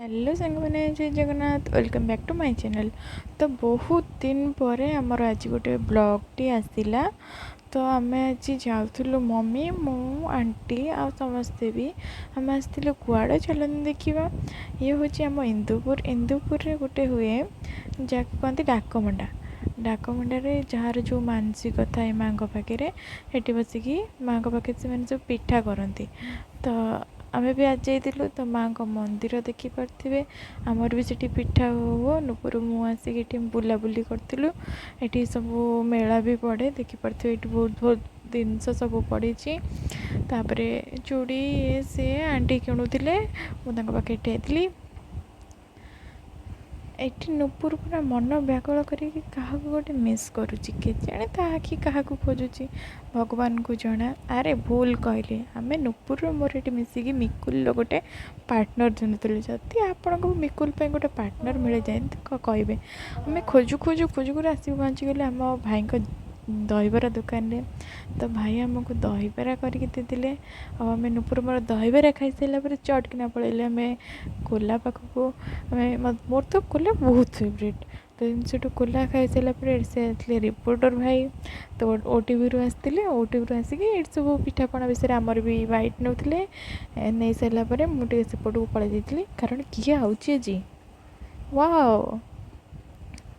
Hello ସାଙ୍ଗମାନେ, ଜୟ Jagannath. Welcome back to my channel. ତ ବହୁତ ଦିନ ପରେ ଆମର ଆଜି ଗୋଟେ ବ୍ଲଗ୍ଟି ଆସିଲା। ତ ଆମେ ଆଜି ଯାଉଥିଲୁ, ମମି, ମୁଁ, ଆଣ୍ଟି ଆଉ ସମସ୍ତେ ବି। ଆମେ ଆସିଥିଲୁ କୁଆଡ଼େ, ଚାଲନ୍ତୁ ଦେଖିବା। ଇଏ ହେଉଛି ଆମ ଇନ୍ଦୁପୁର। ଇନ୍ଦୁପୁରରେ ଗୋଟେ ହୁଏ, ଯାହାକୁ କହନ୍ତି ଡାକମଣ୍ଡା। ଡାକମଣ୍ଡାରେ ଯାହାର ଯେଉଁ ମାନସିକ ଥାଏ ମାଆଙ୍କ ପାଖରେ, ସେଠି ବସିକି ମାଆଙ୍କ ପାଖରେ ସେମାନେ ସବୁ ପିଠା କରନ୍ତି। ତ ଆମେ ବି ଆଜି ଯାଇଥିଲୁ। ତ ମାଆଙ୍କ ମନ୍ଦିର ଦେଖିପାରୁଥିବେ। ଆମର ବି ସେଠି ପିଠା ହୁଏ। ନୁପୁରୁ ମୁଁ ଆସିକି ଏଠି ବୁଲାବୁଲି କରିଥିଲୁ। ଏଠି ସବୁ ମେଳା ବି ପଡ଼େ। ଦେଖିପାରୁଥିବେ, ଏଠି ବହୁତ ବହୁତ ଜିନିଷ ସବୁ ପଡ଼ିଛି। ତାପରେ ଚୁଡ଼ି ଇଏ ସିଏ ଆଣ୍ଟି କିଣୁଥିଲେ, ମୁଁ ତାଙ୍କ ପାଖରେ ଠିଆ ହେଇଥିଲି। ଏଠି ନୁପୁର ପୁରା ମନ ବ୍ୟାକୁଳ କରିକି କାହାକୁ ଗୋଟେ ମିସ୍ କରୁଛି। କେଜାଣି ତା ଆଖି କାହାକୁ ଖୋଜୁଛି, ଭଗବାନଙ୍କୁ ଜଣା। ଆରେ ଭୁଲ କହିଲି, ଆମେ ନୁପୁରର ମୋର ଏଠି ମିଶିକି ମିକୁଲର ଗୋଟେ ପାର୍ଟନର୍ ଢୁଙ୍ଗୁଥିଲୁ। ଯଦି ଆପଣଙ୍କୁ ମିକୁଲ ପାଇଁ ଗୋଟେ ପାର୍ଟନର୍ ମିଳିଯାଏ ତ କହିବେ। ଆମେ ଖୋଜୁ ଖୋଜୁ ଖୋଜୁ ଖୋଜୁ ଆସିକି ପହଞ୍ଚିଗଲେ ଆମ ଭାଇଙ୍କ ଦହିବରା ଦୋକାନରେ। ତ ଭାଇ ଆମକୁ ଦହିବରା କରିକି ଦେଇଥିଲେ। ଆଉ ଆମେ ନୁପୁର ମୋର ଦହିବରା ଖାଇସାରିଲା ପରେ ଚଟକିନା ପଳେଇଲେ ଆମେ କୋଲା ପାଖକୁ। ଆମେ ମୋର ତ କୋଲା ବହୁତ ଫେଭରେଟ୍। ତ ସେଠୁ କୋଲା ଖାଇସାରିଲା ପରେ ସେ ଆସିଲେ ରିପୋର୍ଟର ଭାଇ, ତ ଓଟିଭିରୁ ଆସିଥିଲେ। ଓଟିଭିରୁ ଆସିକି ଏଇଠି ସବୁ ପିଠାପଣା ବିଷୟରେ ଆମର ବି ବାଇଟ୍ ନେଉଥିଲେ। ନେଇସାରିଲା ପରେ ମୁଁ ଟିକେ ସେପଟକୁ ପଳେଇ ଯାଇଥିଲି, କାରଣ କିଏ ଆଉଛି ଆଜି, ୱାଓ!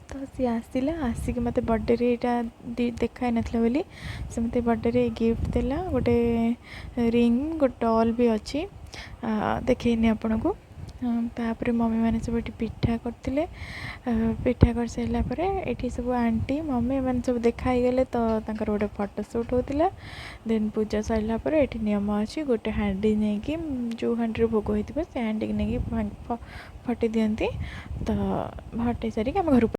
ତ ସିଏ ଆସିଲା। ଆସିକି ମୋତେ ବର୍ଥଡ଼େରେ ଏଇଟା ଦେଖା ହେଇନଥିଲା ବୋଲି ସେ ମୋତେ ବର୍ଥଡ଼େରେ ଗିଫ୍ଟ ଦେଲା, ଗୋଟେ ରିଙ୍ଗ, ଗୋଟେ ଡଲ୍ ବି ଅଛି, ଦେଖେଇନି ଆପଣଙ୍କୁ। ତାପରେ ମମିମାନେ ସବୁ ଏଠି ପିଠା କରିଥିଲେ। ପିଠା କରିସାରିଲା ପରେ ଏଠି ସବୁ ଆଣ୍ଟି, ମମି ଏମାନେ ସବୁ ଦେଖା ହେଇଗଲେ, ତ ତାଙ୍କର ଗୋଟେ ଫଟୋ ସୁଟ୍ ହେଉଥିଲା। ଦେନ୍ ପୂଜା ସରିଲା ପରେ ଏଠି ନିୟମ ଅଛି, ଗୋଟେ ହାଣ୍ଡି ନେଇକି, ଯେଉଁ ହାଣ୍ଡିରେ ଭୋଗ ହେଇଥିବ ସେ ହାଣ୍ଡିକି ନେଇକି ଫଟେଇ ଦିଅନ୍ତି। ତ ଫଟେଇ ସାରିକି ଆମେ ଘରକୁ